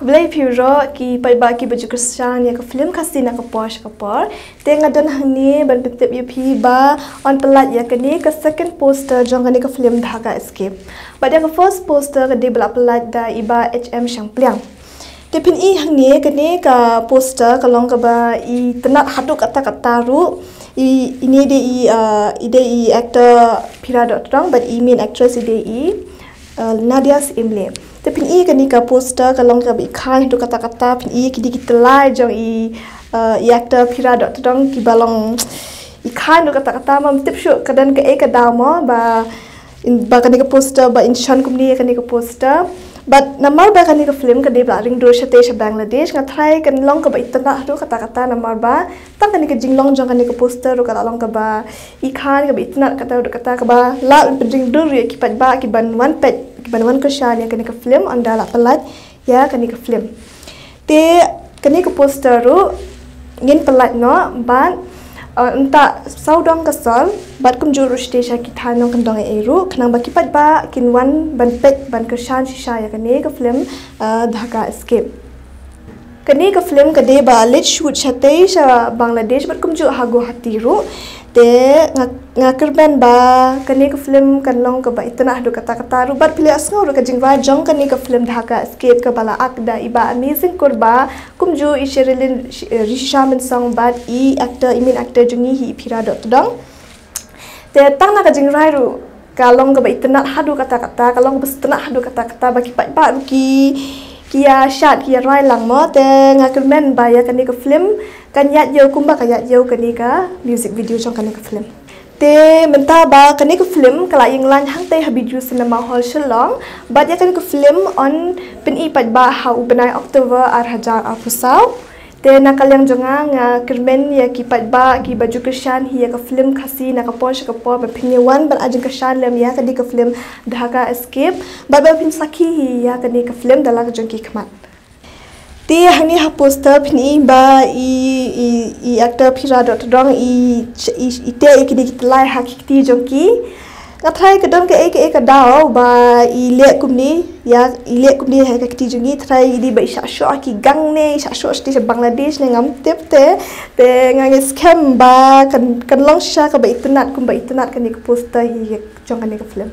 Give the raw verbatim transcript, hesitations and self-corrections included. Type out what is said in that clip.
Khublei phi ro ki paidbah ki ba ju kyrshan ïa ka film Khasi na ka por sha ka por. Te nga don hangne ban pyntip ïa phi ba yn pyllait ïa kane ka second poster jong kane ka film Dhaka Escape. Bad ïa ka first poster ka dei ba la pyllait da i Bah H M Shangpliang. Te phin i hangne kane ka poster ka long kaba itynnad haduh katta katta ruh. I, ine dei i, uh, i dei i actor Phira Dohtdong bad i main actress i dei i uh, Nadia Syiemlieh. Te phin i kane ka poster ka long kaba i khain haduh katta katta, phin i ki dei ki tyllai jong i, uh, i actor Phira Dohtdong kiba long i khain haduh katta katta. Ngam tip shuh ka don kaei ka daw mo ba in, ba kane ka poster ba in shon kumne kane ka poster. Bad namar ba kane ka film ka dei ba la ring dur shatei sha Bangladesh, nga tharai kan long kaba itynnad haduh katta katta namar ba tang kane ka jinglong jong kane ka poster ruh ka la long kaba i khain kaba itynnad katta haduh katta, kaba la pynring dur ïa ki paidbah ki ban wan peit, ki ban wan kyrshan ïa kane ka film ynda la pyllait ïa kane ka film. Te kane ka poster ruh ngin pyllait noh bad, uh, ynda sawdong ka sor bad kumjuh ruh shatei sha ki thaiñ nongkyndong ei ei ruh khnang ba ki paidbah kin wan ban peit ban kyrshan shisha ïa kane ka film, uh, Dhaka Escape. Kane ka film ka dei ba leit shoot shatei sha Bangladesh bad kumjuh ha Guwahati ruh. Te nga, nga kyrmen ba kane ka film kan long kaba itynnad haduh katta katta ruh bad phi la sngew ruh ka jingrwai jong kane ka film Dhaka Escape kaba la act da i Bah Amazing Kurbah, kumjuh i Sherilyn, Sh-, eh, Rishisha Mynsong bad i actor, i main actor jong ngi hi i Phira Dohtdong. Te tang na ka jingrwai ruh ka long kaba itynnad haduh katta katta, ka long kaba itynnad haduh katta katta ba ki paidbah ruh ki, ki ïa shad, ki ïa rwai lang mo. Te nga kyrmen ba ïa kane ka film kan ïaid ïew kumba ka ïaid ïew kane ka music video jong kane ka film. Te mynta ba kane ka film ka la ïeng lain hangtei ha Bijou Cinema Hall Shillong, bad ïa kane ka film yn pyn-i paidbah ha u bnai October ar hajar arphew saw. Te na ka liang jong nga, nga kyrmen ïa ki paidbah ki ba ju kyrshan hi ïa ka film Khasi na ka por sha ka por ba phin ïa wan ban ai jingkyrshan lem ïa kane ka film Dhaka Escape bad ba phin sakhi hi ïa kane ka film da la ka jong ki khmat. Te hangne ha poster phin i ba i, i, i actor Phira Dohtdong i, i, i teh ïa kine ki tyllai ha ki kti jong ki. Nga tharai ka don kaei kaei ka daw ba i leh kumne, ïa i leh kumne ha ka kti jong i, tharai i dei ba i shah shoh ha ki gang ne i shah shoh shatei sha Bangladesh ne ngam tip te. Te nga ngeit skhem ba kan, kan long shisha kaba itynnad kumba itynnad kane ka poster hi jong kane ka film.